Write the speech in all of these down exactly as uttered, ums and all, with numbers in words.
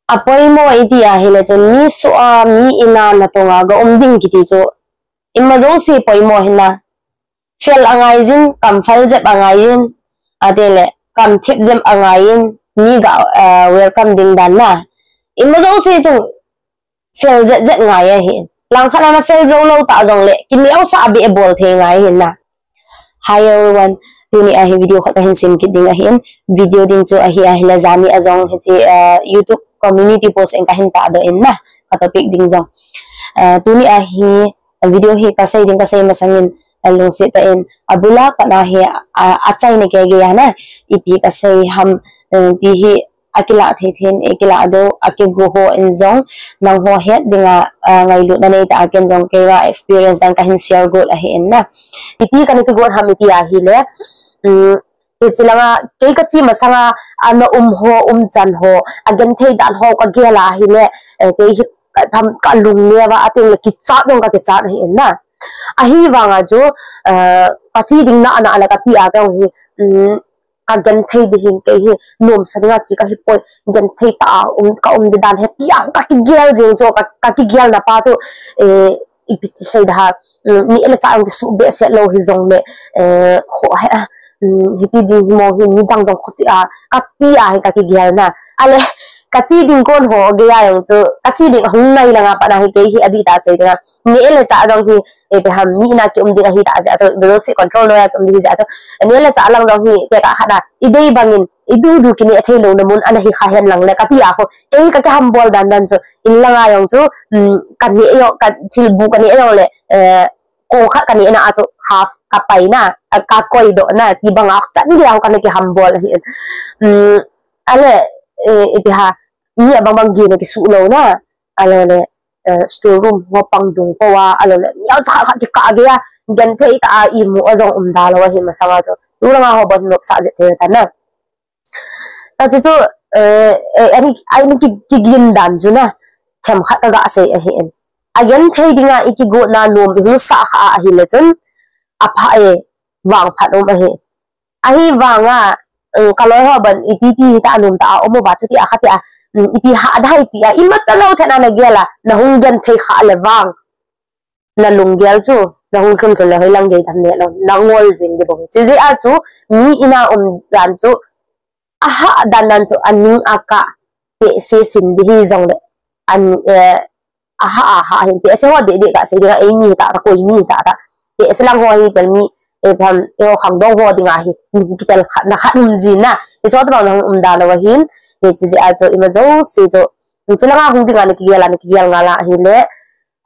apoimo iti ahile chun mi soh a, mi in a natong a ga um ding kiti chu ima jouse poimo ahi na. Fel angai jin, kam fel jep angai jin, ati le kam thip jep angai jin, mi ga, eh, welcome ding dan na. Ima jouse chu fel jet jet ngai ahi. Langkhat a na fel jou lou ta jong le, kineo sa a be bol thei ngai ahi na. Hi everyone, tuni a hi video khat kahin sem kit ding ahin. Video ding chu ahi ahile jani a jong hiche, eh, YouTube community post in kahin tahdoh in na, ka topic ding jong. Eh, tuni a hi video hi kasei ding kasei masang in, eh, lungset tah in, abul a pat na hi, ah, achaina gei gei a na, ipi kasei ham, eh, ti hi akilah thei thei in, ikilah diu, akigo ho in jong, nangho het ding a, ah, ngailutna nei tah a ken jong keiya experience dan kahin share got ahi in na. Iti kana kigot ham iti ahile, um, hiche lang a, kei kache masang a, ana um ho, umchan ho, agenthei dan ho kagel a ahile, eh, kei hi ka, ka, kalung neo va, ati le kichat jong kakichat ahi in na. Ahivang a chu, eh, kache ding na, na le kati a kei hi, um, kagenthei ding hin kei hi, nomsa ding a che kahi poi, genthei tah a um, ka um ding dan hi tia kakigel jeng chu, ka, kakigel na pa chu, eh, ipi ti sei da, um, neh le chah jong kisu behseh lou hi jong le, eh, ho he, um, hiti ding hi mo hi, midang jong kho ti a, kati a hi kakigel na. Ale, kache ding kon ho gei a jong chu, kache ding hung nai lang a pat na hi kei hi adih tah sei ding a. Neh le chah jong hi, eh, ipi ham mi in a kium ding ahi tah jeh a chu, ipi jouse control noi a kium ding ahi jeh a chu. Neh le chah lang jong hi, tekah khat a, idei bang in, idu du kineh thei louna mun ana hi kha hen lang le, kati a ho. Kei hi kakihambol dan dan chu, in lang a jong chu, um, kaneh jong, ka thil bu kaneh jong le, eh, kong khat kaneh na a chu, half kapai na, a, kakoi doh na, ti bang a, chan gei a ho kana kihambol ahi in. Um, ale, eh, ipi ham, mi abang bang gei na kisu lou na, ale le, eh, store room ho pang dung po a, ale le, neocha khat kikah gei a, genthei tah a imu a jong um da lou ahi masang a chu. Tu lang a ho bon nopsa jet thei ta na. Achu chu, eh, eh, ani, ani ki, kigin dan chu na, themkhat kaga sei ahi in. Agenthei ding a ikigot na nom ihusa kha ahile chun, apha e, vangphat um ahi. Ahivang a, um, kaloi ho bon, iti ti hita nom ta a, um uva chuti a khat a, um, ipi hah dai ti a, imacha lou thei na nagel a, nahung genthei kha le vang. Nalunggel chu, nahung lhun lhun le hoilang gei tham ne lou, nangol jing ding bou. Chujeh a chu, mi in a um dan chu, ahah dan dan chu, aning akah, tehse sin ding hijong le, an, eh, ahah, ahah hin, tehse ho deh deh kasei ding a, eimi hita, kakoi mi hita ta. Tehse lang ho hi, tel mi, eh, tham, eh, ho khangdong ho ding ahi, mi kitel khat, na khat um jin na. Hichu tabang nahung um da lou ahin, hiche jeh a chu, ima jouse chu, hiche lang a hung ding a nakigel a, nakigel ngal a ahile,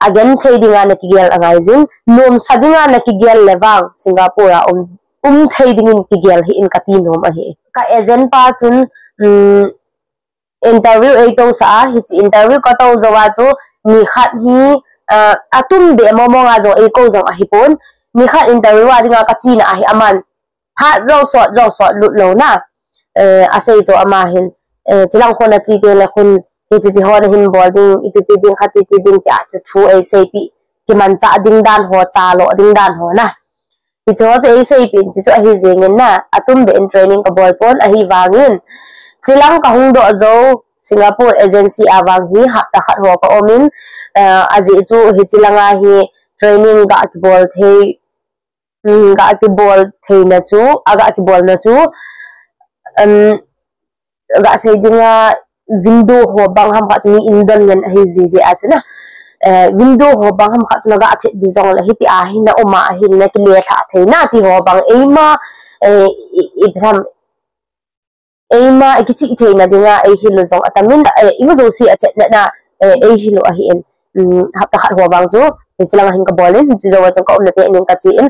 agenthei ding a nakigel angai jin, nomsa ding a nakigel le vang, Singapore a um, um thei ding in kigel hih in kati nom ahi. Ka agent pa chun, um, interview eitousah a, hiche interview katou jou a chu, nikhat hi, ah, atum be momong a jong eikou jong ahipon, nikhat interview a ding a kachena ahi aman, phat jong sot, jong sot lut lou na. Eh, asei chu ama hin, eh, chilang khun ache teng le khun, hiche che ho nahin bol ding, ipi pi ding, khat ti ti ding tia chu thu eiseipeh, kimanchah ding dan ho, chalo ding dan ho na. Hiche ho chu eiseipeh in, hiche chu ahi jeng in na, atum be in training kabol pon, ahivang in. Chilang kahung doh jou, Singapore agency a vang hi, hapta khat ho ka um in, eh, ajeh chu hiche lang a hi training ga kibol thei, um, ga kibol theina chu, aga kibolna chu, um, gasei ding a window ho bang ham khat chu mi in don ngen ahi jeh jeh a chu na. Eh, window ho bang ham khat chu naga thet ding jong le hiti a hi na um a hin nakile lhah thei na ti ho bang eima, eh, i, i, tham, eima, eh, kichih theina ding a, eihil u jong atam in, eh, ima jouse a chet le na, eh, eihil u ahi in, um, hapta khat ho vang chu, hiche lang a hin kabol in, hiche jou a chun ka umna teng in kache in,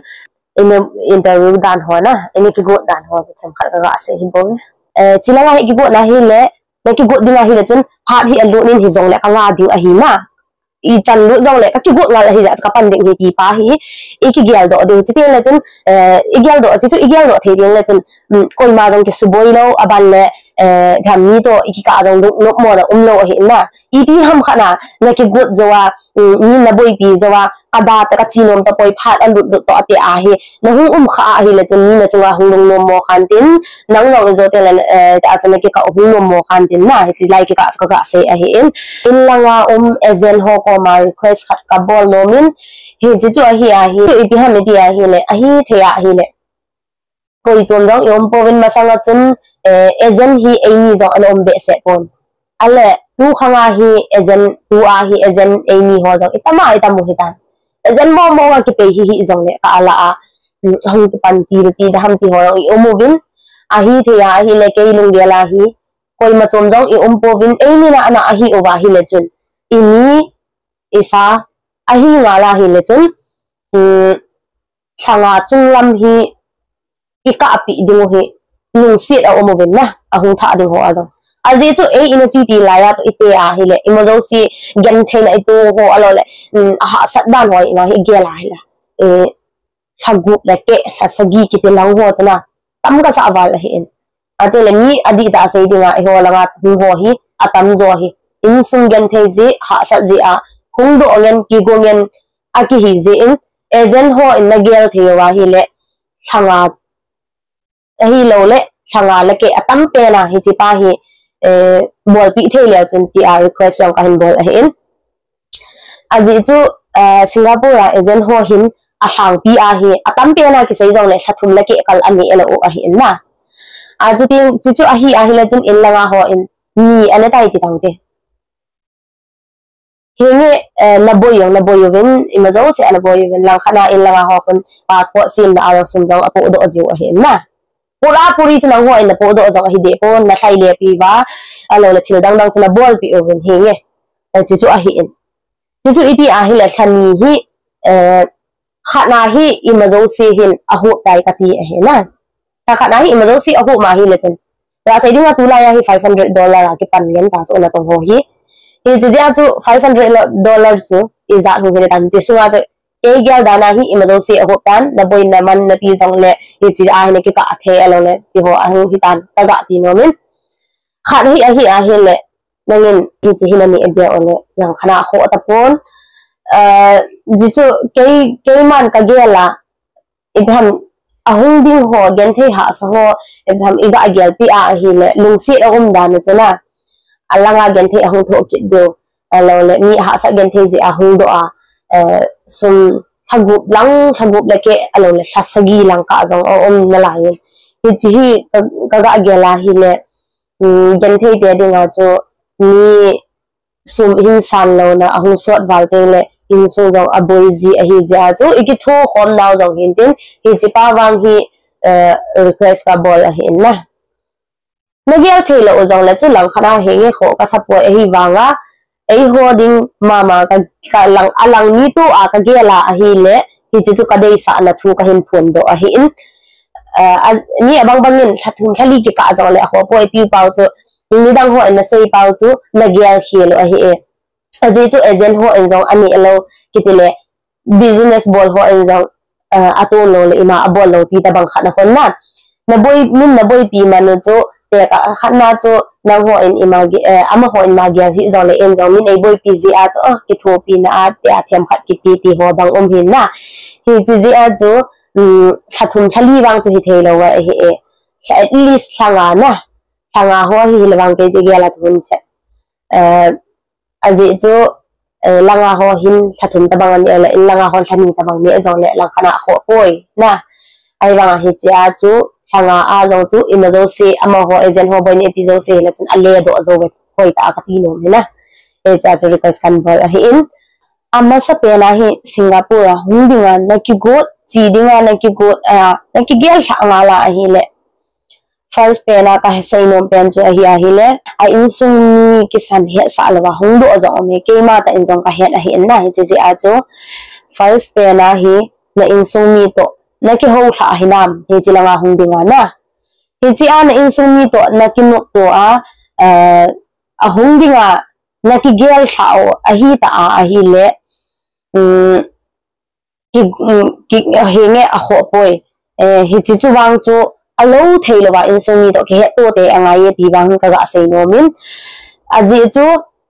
in interview dan ho na, in kigot dan ho chu themkhat kaga sei hi bou. Eh, hiche lang a hi kigot na hile, nakigot ding ahile chun, phat hi alut in hijong le kanga ding ahi na. Ichan lut jong le, kakigot ngal ahi jeh a chu kapan ding ahi ti pa hi, ikigel doh ding, chuti le chun, eh, igel doh, chuti chu igel doh thei ding le chun, um, koima jong kisuboi lou, aban le, eh, ipi ham mi toh ikikah jong lungnop mona umlou ahi na. Iti ham khat na, nakigot jou a, um, mi naboipi jou a, kada ta kachi nom tapoi phat alut lut toh ati ahi. Nahung um kha ahile chun mi nachunga hung lungnom mo khan tin, nang jong ijo teng le, eh, ta chu nakikah hung nom mo khan tin na, hichi lai kikah chu kaga sei ahi in. In langa um agent ho koma request khat kabol nom in, hichi chu ahi ahi, chu ipi ham iti ahile, ahithei ahile. Koi chom jong i um pouvin masanga chun, eh, agent hi eini jong ana um behseh pon. Ale, tu khanga hi agent, tua hi agent eini ho jong i tam a, i tam u hitan. Agent momo a kipei hi hi jongle ka ala a, mm, hung kipan ti ti da ham ti ho jong i um uvin. Ahithei ahile kei lunggel a hi, koima chom jong i um pouvin, eini na ana ahi uva ahile chun. I ni, i sa, ahi ngal ahile chun, mm, lhanga chunglam hi i kahpi ding u hi lungset a um uvin na, ahung thah ding ho a jong. Ajeh chu ei ina chi ti lai a toh i te ahile, ima jouse gentheina i to ho alou le, um, ahahsat dan ho ima hi gel ahile. Eh, lha gup le keh, lha sagi kiti lang ho chu na, tam kasa val ahi in. Ati le mi adih tah a sei dinga, eiho langa hung ho hi, atam jo hi. Insung genthei jeh, hahsat jeh a, hung doh ngen, kigo ngen, akihi jeh in, agent ho in nagel thei uva ahile, lhanga, ahilou le, lhanga le keh atam pen a, hichi pa hi, eh, bolpi thei leu chun tia request jong kahin bol ahi in. Ajeh chu, eh, Singapore a agent ho hin alhangpi ahi, atam pen a kisei jongle lha thum le keh kal aneh lou u ahi in na. Achuti, chuchu ahi ahile chun in langa ho in ni ana tai ti tang te. Hinge, eh, naboi jong, naboi uvin, ima jouse a naboi uvin, langkhat a in langa ho khun passport semna a jong sum jong apohdoh jiu ahi in na. Pura puri chu nangho in napohdoh jong ahi deh pon, nalhai le pi uva, alou le thil dang dang chu nabolpi uvin hinge. Eh, chuchu ahi in. Chuchu iti ahile lha ni hi, eh, khat na hi ima jouse hin ahop tai kati ahi na. Lha khat na hi ima jouse ahop ma ahile chun. Gasei dinga tulai a hi five hundred dollar a kipan ngen ta chu natong ho hi. Hichi jeh a chu five hundred dollar chu ijat hung hile tam, hichi sunga chu kei gel dan a hi ima jouse ahop tan, naboi naman nati jongle, hichi a hi nakikah thei alou le, hichi ho ahung hitan, kaga ti nom in. Khat hi ahi ahile, nangin hichi hi naneh beh u le, langkhat a khoh tapon. Ah, hichu kei, keiman kagel a, ipi ham ahung ding ho, genthei hahsa ho, ipi ham iga gelpi a ahile, lungset a um dan a chu na. Alanga genthei ahung thoh kit diu. Alou le, mi hahsa genthei jeh a hung doh a, eh, sum lha gup lang, lha gup le keh, alou le, lha sagi lang kah jong aum nalai in. Hichi hi ka, kaga gel ahile, um, genthei te dinga chu mi sum hin san louna ahung sot val teng le, insung jong aboi ji ahi jeh a chu, ikitho khom nau jong hin tin, hichi pa vang hi, eh, request kabol ahi in na. Nagel thei lou u jongle chu langkhat a hinge khoh kasa poi ahivanga, eiho ding mama ka, ka lang, alang ni tua kagel a ahile, hichi chu kadeisahna thu kahin phondoh ahi in. Eh, a, mi abang bang in lha thum lha li kikah jongle akhoh poi ti pau chu, nidang ho in nasei pau chu, nagel khel u ahi e. Ajeh chu agent ho in jong aneh lou, kiti le, business bol ho in jong, eh, ato lou le ima abol lou ti tabang khat na hon na. Naboi, min naboipi man u chu, tekah khat na chu, nangho in ima ge-, eh, amaho in ima gel hih jongle in jong min eiboipi jeh a chu, oh, kithopina a, tia themkhat kipe ti ho bang um hin na. Hichi jeh a chu, um, lha thum lha li vang chu hithei lou ahi e. At least lha nga na. Lha nga ho hi hile vang kei ti gel a chu hun che. Eh, Ajeh chu, eh, langa ho hin lha thum tabang aneh le, in langa hon lha ni tabang neh jongle langkhat a khoh poi na. Ahivanga hichi a chu, lha nga a jong chu, ima jouse, amaho agent ho boi neh pi jouse hile chun ale doh jou ve, hoi ta kati nom hi na. Hichi a chu request kan bol ahi in. Amasa pen a hi Singapore a hung dinga nakigot, che dinga nakigot, a, nakigel lhah ngal a ahile. First pen a kasei nom pen chu ahi ahile, a insung mi kisan hetsah louva hung doh jong um e, keima tah in jong kahet ahi in na, hichi jeh a chu. First pen a hi na insung mi toh nakihou lhah ahi nam, hichi langa hung dinga na. Hichi a na insung mi toh nakinop to a, eh, ahung dinga nakigel lhah u ahi ta a ahile, um, ki, um, ki, hinge akhoh poi. Eh, hichi chu vang chu, alou thei louva insung mi toh kihetto te angai e ti vang kaga sei nom in. Ajeh chu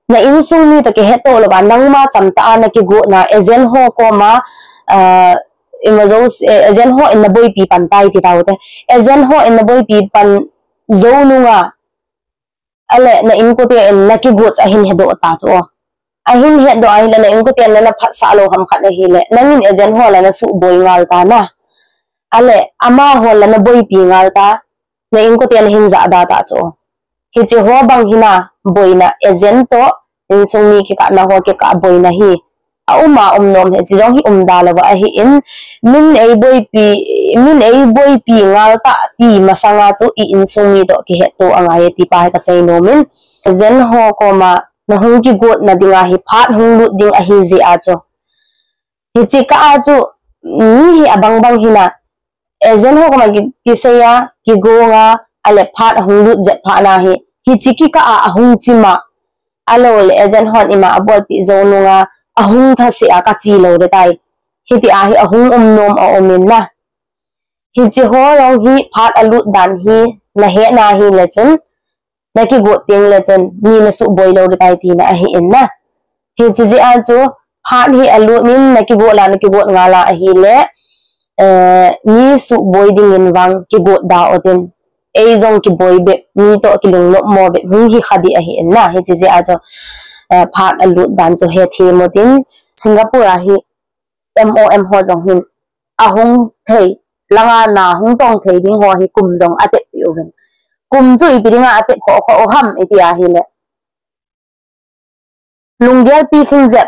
na insung mi toh kihetto louva nangma chamtah a na kigotna agent ho koma, ah, ima jo, eh, agent ho in na boipi pan tai ti tau te. Agent ho in na boipi pan jou nunga, ale na inkote in na kigot chu ahin hedoh ta chu o. Ahin hedoh ahile na inkote in na, na phatsah lou ham khat ahile, nangin agent ho la na suboi ngal ta na. Ale amaho la na boipi ngal ta, na inkote in ahin jahda ta chu o. Hiche ho bang hi na boina, agent toh insung mi kikah na ho kikah boina hi aum a um nom e, hiche jong hi umda louva ahi in, min eiboipi, min eiboipi ngal ta ti masanga chu i insung mi toh kihetto angai e ti pa hi kasei nom in. Agent ho koma na hung kigotna dinga hi phat hung lut ding ahi jeh a chu, hiche kah a chu mi hi abang bang hi na, agent ho koma ki, kisei a, kigong a, ale phat ahung lut jep phat na hi, hiche kikah a ahung chim a, alou le agent hon ima abolpeh jou nunga ahung thase a kache lou ding tai. Hiti a hi ahung um nom aum in na. Hiche ho jong hi phat alut dan hi na hetna ahile chun, na kigot teng le chun mi na suboi lou ding tai tina ahi in na. Hiche jeh a chu phat hi alut in na kigot la na kigot ngal a ahile, eh, mi suboi dingin vang kigot da utin. Ei jong kiboi bep, mi toh kilungnop mo bep hung hi kha ding ahi in na. Hiche jeh a chu, eh, phat alut dan chu hethem utin. Singapore a hi M O M ho jong hin ahung thei, langa na hung tong thei ding ho hi kum jong atep peh uvin. Kum chu ipi dinga atep kho kho u ham iti ahile, lunggel pilhing jep,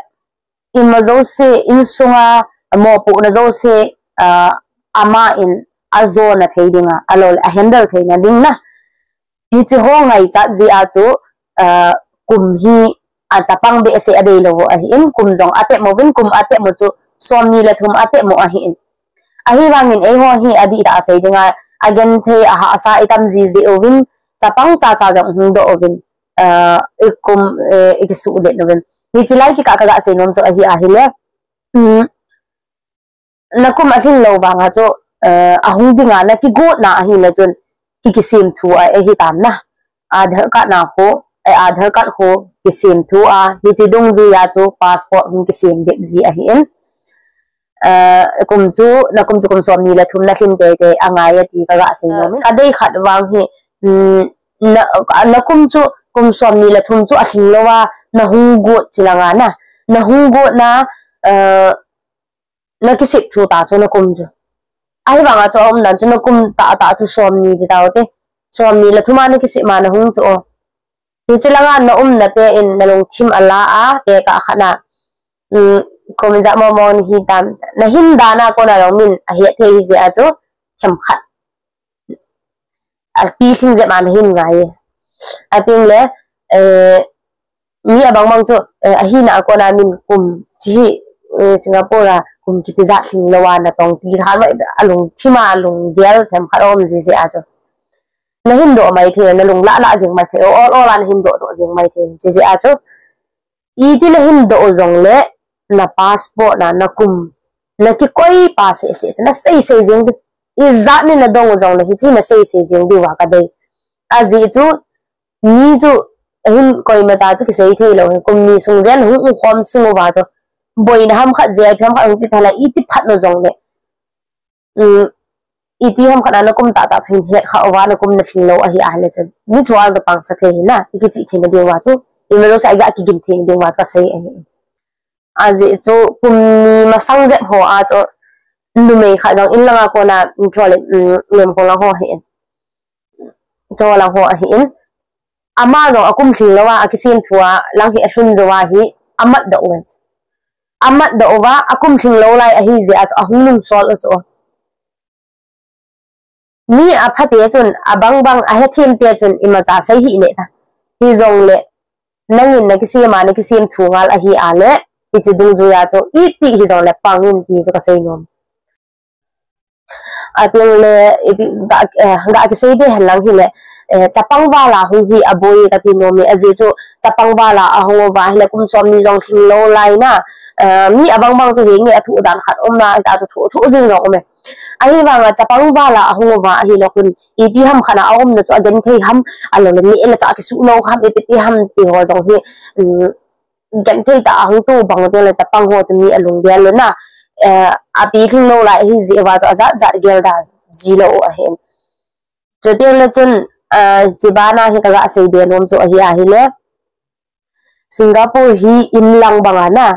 ima jouse, insunga mopohna jouse, ah, ama in ajona thei dinga, alou le ahandle theina ding na. Hiche ho ngaichat jeh a chu, ah, kum hi, ah, chapang behseh a deilou u ahi in, kum jong atep uvin, kum atep u chu somni le thum atep u ahi in. Ahivangin eiho hi adihtah a sei dinga, agenthei, ahahsa itam jiji uvin, chapang chacha jong hung doh uvin, ah, ikum, eh, ikisuhlet uvin. Hiche lai kikah kaga sei nom chu ahi ahile, um, na kum alhin lou vanga chu, eh, ahung dinga na kigotna ahile chun ki, kisem thu a, eh, ahi tam na. Aadhaar card na ho, eh, Aadhaar card ho kisem thu a, hiche dungjuia chu passport hung kisem bep ji ahi in. Eh, kum chu, na kum chu kum somni le thum na lhin teitei angai e ti kaga sei nom in. Adei khat vang hi, um, na, na kum chu kum somni le thum chu alhin louva na hung got chi langa na. Na hung gotna, eh, na kisep thu ta chu na kum chu. Ahivanga chu aum dan chu na kum tahtah chu somni ti tau te. Somni le thum a na kisep ma na hung chu o. Hiche langa na umna te in na lungthim ala a, tekah khat na. Um, kum ijat mo mo nahi tam. Na hin dan a kona jong min ahet thei ahi jeh a chu themkhat. Apilhing jep a na hin ngai e. Ating le, eh, mi abang bang chu, eh, ahina a kona min kum chi hi, eh, Singapore a kum kipe jat lhing louva na tong ti khan alungthim a alunggel themkhat aum jiji a chu. Na hin doh mai thei, na lung lah lah jing mai thei, ol ol a na hin doh doh jing mai thei, jiji a chu. Iti na hin doh u jongle, na passport na, na kum, na kikoi pa seh seh chu, na sei sei jing ding. Ijat ni na dong u jongle, hiche na sei sei jing diu va kadei. Ajeh chu, mi chu, ahin koima cha chu kisei thei lou, kum ni sung jen hung u khom sung uva chu. Boina ham khat jeh a, ipi ham khat hung ti tha la, iti phat u jongle. Um, iti ham khat a na kum tahtah chu hin het kha uva na kum na lhin lou ahi ahile chun. Mi chu a jong pangsa thei hi na, i kichih theina diuva chu. Ima jouse a iga kigin theina diuva chu asei ahi. Ajeh chu kum ni masang jep ho a chu numei khat jong in langa kona, um, kihole, um, lem ho lang ho ahi in. Kihole ho ahi in. Ama jong akum lhing louva, akisem thu a, lang hi alhun jou a hi, amat doh uve. Amat doh uva, akum lhing lou lai ahi jeh a chu ahung nungsol u chu. Mi apha te chun, abang bang, ahethem te chun, imacha sei hih ne ta. Hijongle, nangin nakisem a, nakisem thu ngal ahi a le, hiche dungjuia chu, iti hijongle, pang in ti chu kasei nom. Ating le, ipi, ga, eh, ga kisei be hen lang hile, eh, chapang vala hung hi aboi kati nom e, ajeh chu chapang vala ahung uva ahile kum som ni jong lhing lou lai na, eh, mi abang bang chu hinge athu dan khat um na, hita chu thu, thu jing jong um e. Ahivanga chapang vala ahung uva ahile khun, iti ham khat a aumna chu agenthei ham, alou le mi le cha kisu lou ham, ipi ti ham ti ho jong hi, um, genthei tah a hung to bang teng le chapang ho chu mi alung gel le na, eh, api lhing lou lai ahi jeh uva chu ajat jat gel da ji lou ahi. Chuteng le chun, eh, chibana hi kaga sei be nom chu ahi ahile, Singapore hi in lang banga na,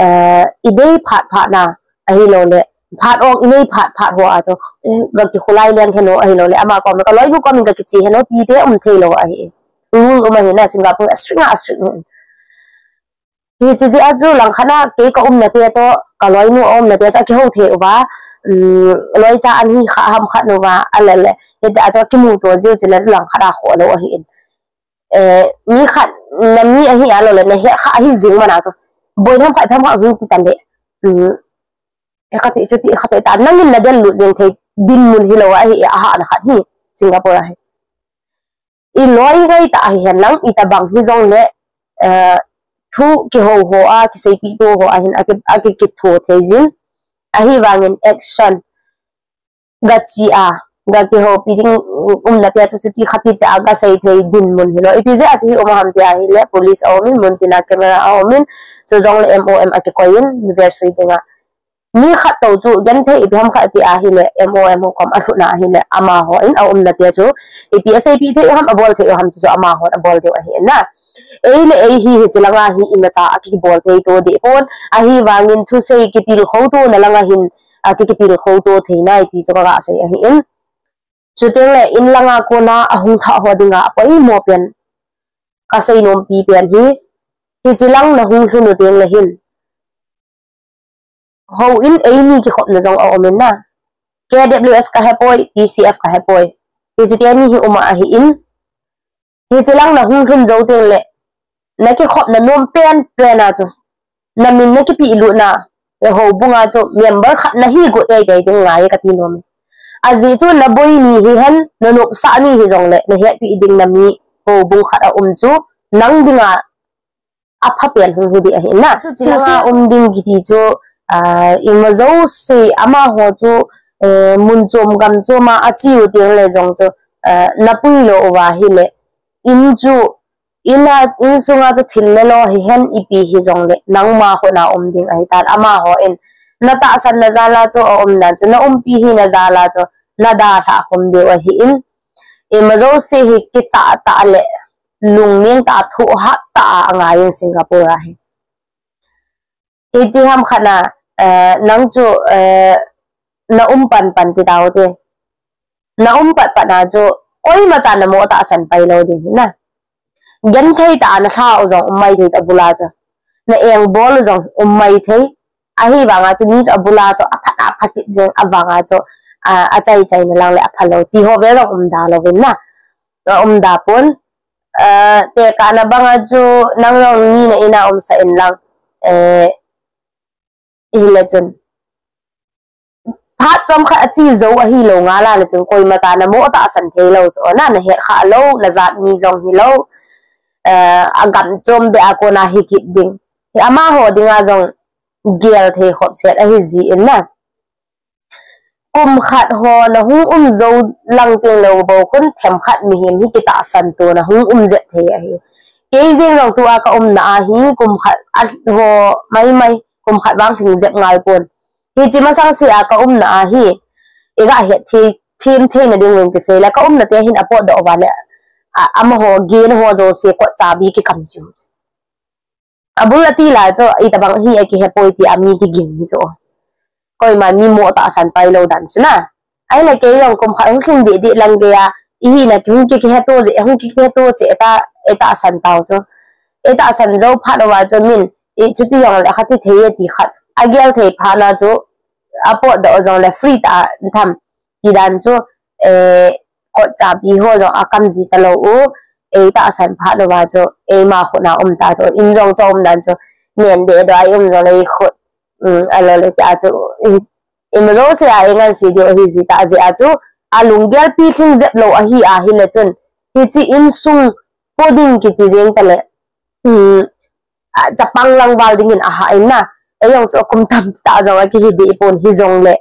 eh, idei phat phat na, ahilou le, phat ong inei phat phat ho a chu, eh, ga kikhulai leng heno ahilou le, ama kom, kaloinu kom in ga kiche heno ti te um thei lou ahi. Rule um ahi na, Singapore a strict a strict. Hiche jeh a chu langkhat a kei ka umna te toh, kaloinu a umna te chu akihou thei uva, um, loi cha an hi kha ham khat uva, alele. Hiti a chu akimu to jeh chule langkhat a kho lou ahi in. Eh, mi khat na mi ahi alou le, na het kha ahi jing mana chu. Boi ham khat pham kha hung ti tan le. Um, e kati chu ti kati ta nangin na del lut jeng thei dinmun hilou ahi, aha na khat hi Singapore ahi. I loi ngai ta ahi hen lang, i tabang hi jong le, eh, thu kihou ho a, kiseipi to ho a hin aki, aki kitho thei jin. Ahivangin action ga chi a, ga kihoupi ding umna te chu chuti khati te a ga sei thei dinmun hilou. Ipi jeh a chu hi um ham ti ahile, police a um in, mun tina camera a um in, chu jong le M O M akikoi in, mi ve sui dinga. Mi khat to chu genthei ipi ham khat ti ahile, M O M ho kom alhutna ahile, amaho in aumna te chu ipi aseipi thei u ham, abol thei u ham chu amahon abol diu ahi na. Ei le ei hi, hiche langa hi imacha akibol thei to deh pon, ahivangin thusei kitilkhou to na langa hin, aki, kitilkhou to thei nai ti chu kaga sei ahi in. Chuteng le in langa kona ahung thah ho dinga apoimo pen, kasei nompi pen hi, hiche lang na hung lhun u teng le hin, houin eini kikhopna jong aum in na. K W S ka hepoi, T C F ka hepoi. Hiche teni hi um ahi in. Hiche lang na hung lhun jou teng le, na kikhopna nom pen pen a chu, na min na kipehlutna, e houbung a chu member khat na hi got tei tei ding ngai kati nom e. Ajeh chu na boi ni hihen, na nopsah ni hi jong le, na hetpi ding na mi houbung khat aum chu, nang dinga apha pen hung hi ding ahi na. Chu chilanga um ding kiti chu, ah, ima jouse amaho chu, eh, mun chom gam chom a ache u teng le jong chu, ah, na pui lou uva ahile, in chu, in a, insunga chu thil le lo hihen ipi hi jong le, nangma khut na um ding ahi tan, amaho in na tahsan na jal a chu aum dan chu, na umpi hi na jal a chu, na dalha khum diu ahi in, ima jouse hi kitah tah le, lungning tah, thohhat tah a angai in Singapore ahi. Hiti ham khat na, eh, nang chu, eh, na um pan pan ti tau te. Na um pat pat na chu, koima chan na mo tahsan pai lou ding na. Genthei tah a na lha u jong um mai thei abul a chu. Na engbol u jong um mai thei. Ahivanga chu mi chu abul a chu aphat aphat kit jeng avanga chu, a, achai chai na lang le apha lou. Ti ho ve jong um da lou vin na. A um da pon. Eh, tekahna banga chu nang jong mi na in a umsah in lang, eh, hile chun. Phat chomkhat ache jou ahilou ngal a le chun koima tah na mo tahsan thei lou chu. Na, na het kha lou, na jat mi jong hilou. Eh, agam chom be a kona hi kit ding. Hi amaho dinga jong gel thei khop set ahi ji in na. Kum khat ho na hung um jou lang teng lou bou khun themkhat mihem hi kitahsan to na hung um jep thei ahi. Kei jeng jong tua ka umna a hi kum khat a ho mai mai, kum khat vang lhing jep ngal pon. Hiche masang se a ka umna a hi, i ga het thei, them thei na ding uvin kisei le ka umna te hin apot doh uva le, a, amaho gen ho jouse kot chabi kikam jiu. Abul a ti la chu, itobang hi akihepoi ti a mi kiging hi chu. Koima mi mo tahsan pai lou dan chu na. Ahile kei jong kum khat hung lhing deh deh lang gei a, i hina hung ki, kiheto je, hung ki, kiheto je, eta, eta san tau chu. Eta san jou phat uva chu min, i chuti jong le khat ti thei e ti khat. Agel thei phat na chu, apot doh jong le free tah a tham. Ti dan chu, eh, kot chabi ho jong akam ji talou u, ei tahsan phat uva chu, eima khut na um ta chu, in jong chu um dan chu, nen deh doh a i um jong le i khut, um, alou le ta chu, i, ima jouse a i ngansi diu ahi ji ta jeh a chu, alunggel pi lhing jep lou ahi ahile chun, Hiche insung po ding kiti jeng tale, um, a, chapang lang val dingin aha in na. Ei jong chu akum tamtah jong akihi deh pon, hijongle,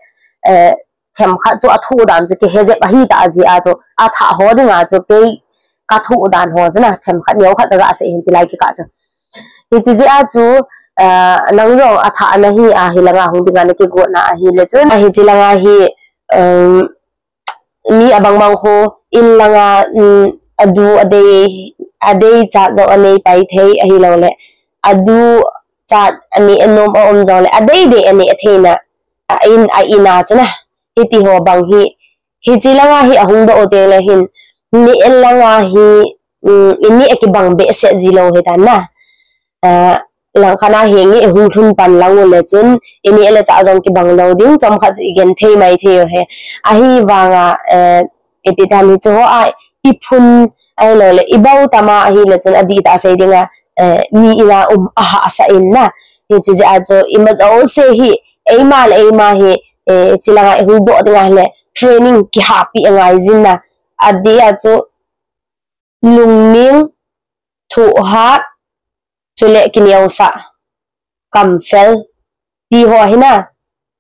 eh, themkhat chu athoh dan chu kihe jep ahi tah jeh a chu, athah ho dinga chu kei kathoh dan ho chu na, themkhat neokhat kaga sei hin chulai kikah chu. Hiche jeh a chu, eh, nang jong athah nahi a, hilanga hung dinga nakigotna ahile chun, a hiche langa hi, um, mi abang bang khu in langa, um, adu adei, adei chat jong anei pai thei ahilouleh, adu chat anei anom a um jongle, adei dei anei atheina, a in, a in a chu na. Hiti ho bang hi, hiche langa hi ahung doh u teng le hin, neh langa hi, um, in neh akibang behseh ji lou hitan na. Ah, langkhat a hi nge hung lhun pan lang u le chun, in neh le chah jong kibang lou ding, chomkhat chu i gen thei mai thei u hi. Ahivanga, eh, ipi tam hiche ho a, i phun, ahilouleh, i bau tam a ahile chun adihtah sei dinga, eh, mi in a um ahahsa in na. Hiche jeh a chu, ima jouse hi, eima le eima hi, eh, chulanga i hung doh dinga hile, training kihahpi angai jin na. Adeh a chu, lungning, thohhat, chule kineosah, kamfel, ti ho hi na,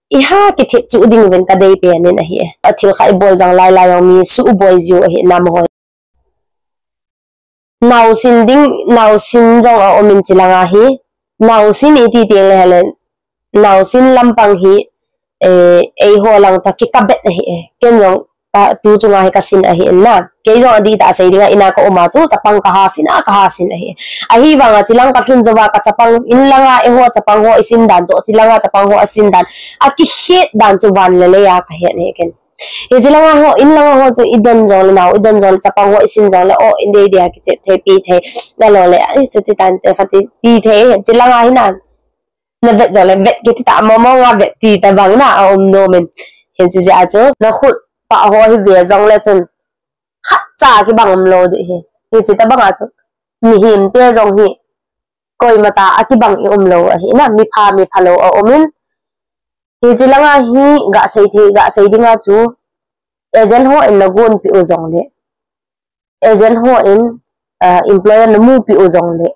i ha kithip chu ding uvin kadei pen in ahi e. A thil khat i bol jang lai lai jong mi suboi jiu ahi nam ho. Naosen ding, naosen jong a um in chulanga hi, naosen i ti teng le hile, naosen lampang hi, eh, eiho lang tah kikah bet ahi e. Ken jong ka, tu chunga hi kasin ahi in na. Kei jong adihtah sei dinga in a ka um a chu chapang kaha sin a, kaha sin ahi. Ahivanga chulang kalhun jouva ka chapang in langa eiho chapang ho i sin dan toh, chulanga chapang ho a sin dan, akihet dan chu van le lei a kahet ahi ken. Hiche langa ho, in langa ho chu i don jongle nao, i don jongle chapang ho i sin jongle, o, in dei dei a kichep thei, pe thei. Nalou le, ai, chuti tante kati, ti thei, chulanga hi na. Na vet jongle, vet kiti ta, mong mong a vet ti tabang na, a um nom in. Hiche jeh a chu, na khut pah ho hi ve jongle chun, khatcha kibang um lou ding ahi. Hiche tabang a chu, mihem te jong hi, koimacha akibang i um lou ahi na, mi pha, mi phalou a um in. Hiche langa hi, ga sei thei, ga sei dinga chu, agent ho in na gonpeh u jongle, agent ho in, ah, employer na mupeh u jongle,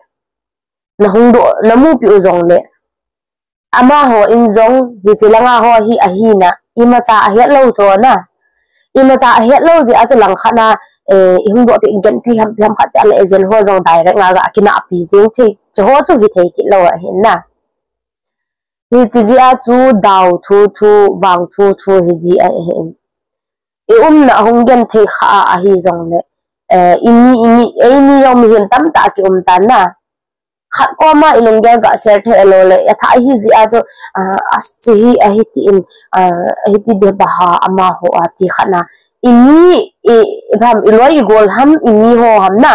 na hung doh, na mupeh u jongle, amaho in jong hiche langa ho hi ahina, imacha ahet lou chu na. Imacha ahet lou jeh a chu langkhat na, eh, i hung doh teng i gen thei ham, ham khat te a le agent ho jong direct nga ga kinahpi jeng thei. Chu ho chu hithei kit lou ahi na. Hiche jeh a chu dau thu thu, vang thu thu hi ji ahi. I umna hung gen thei kha a ahi jongle, eh, i mi, i mi, ei mi jong mihem tamtah ki um tan na. Khat koma i lunggel ga share thei lou le, athah ahi jeh a chu, ah, as chu hi ahi ti in, ah, ahi ti de baha amaho a ti khat na. I mi, i, i ham, i loi i gol ham, i mi ho ham na.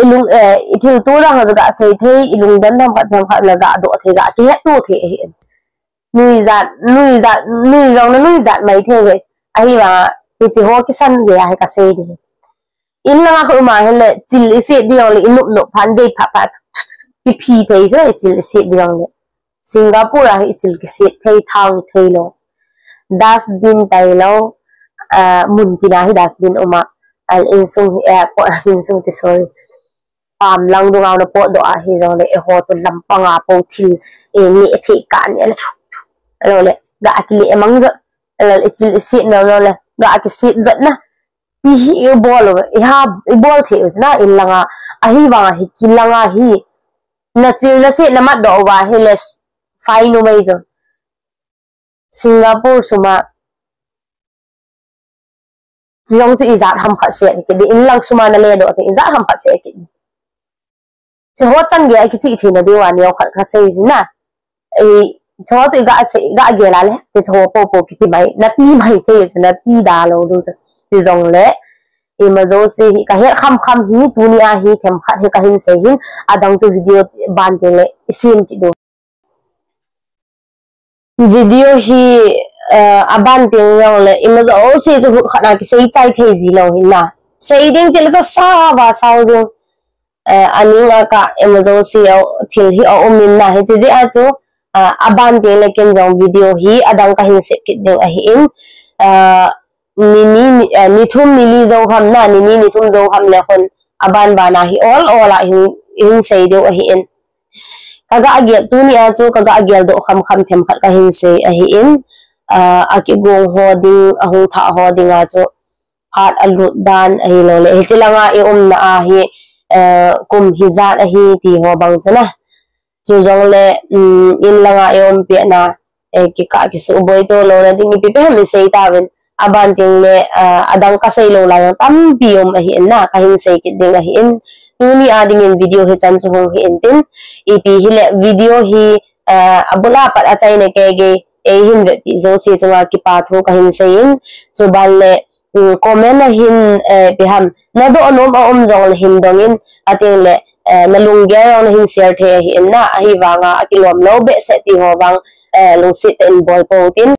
I lung, eh, i thil tu lang a chu ga sei thei, i lungdon ham khat ham khat na ga doh thei, ga kihet tu thei ahi. Nuijat, nuijat, nui jong na nuijat mai thei ve. Ahivang, hiche ho kisan gei a hi kasei ding. In langa khu ima hile, chil i set ding le, i nop nop phan dei phat phat. I phi thei se, i chil i set ding le. Singapore a hi i chil kiset thei, thang thei lou. Dustbin tailou, ah, mun tina hi dustbin um a. Al insung hi, eh, ko insung ti sorry. Pam lang dunga na potdoh ahi jongle, eiho chu lampang a po thil, eh, neh thei ka neh le, lou le, ga kile mang jot, lou le, chil i set na lou le, ga kiset jot na. Ti hi i bol u, i ha, i bol thei u na in langa, ahivanga hiche langa hi, na chil na set na matdoh uva hile, fine u mai jo. Singapore suma. Chujong chu ijat ham khat set kit ding, in lang suma na ledoh teng, ijat ham khat set kit ding. Chu ho chan gei a kichih theina diu a neo khat kasei jin na. Ei, chu ho chu i ga sei, i ga gel a le, ti chu ho po po kiti mai, na ti mai thei chu, na ti da lou ding chu. Chujongle, ima jouse hi, ka het kham kham hi, tuni a hi, themkhat hi kahin sei hin, adang chu video ban teng le, i sem kit ding. Video hi, eh, aban teng jongle, ima jouse chu hutkhat a kisei chai thei ji lou hin na. Sei ding ti le chu sao va sao ding. Eh, aning a ka ima jouse a thil hi a um in na. Hiche jeh a chu, eh, aban teng le ken jong video hi adang kahin sep kit ding ahi in. Eh, ni ni, ni, eh, ni thum ni li jou ham na, ni ni ni thum jou ham le hon aban ban a hi ol ol a hin, hin sei diu ahi in. Ka ga gel tuni a chu ka ga gel doh kham kham themkhat ka hin sei ahi in. Ah, a kigong ho ding, a hung thah ho ding a chu phat a lut dan ahilou le, hiche langa i umna a hi, eh, kum hijat ahi ti ho bang chu na. Chu jong le, um, in langa i um pet na, eh, kikah kisuboi to louna ding ipi pe ham i sei tauvin. Aban ding le, ah, adang ka sei lou lai jong tampi um ahi in na, ka hin sei kit ding ahi in. Tuni a ding in video hi chan chu hung hi in tin. Ipi hi le video hi, ah, abul a pat a chaina kei gei, ei hin vetpi jouse chunga kipa thu ka hin sei in. Chuban le, um, comment a hin, eh, ipi ham, na doh nom a um jong le hin dong in, ating le, eh, na lunggel jong na hin share thei ahi in na, ahivanga a kilom lou behseh ti ho vang, eh, lungset tah in bol pou tin.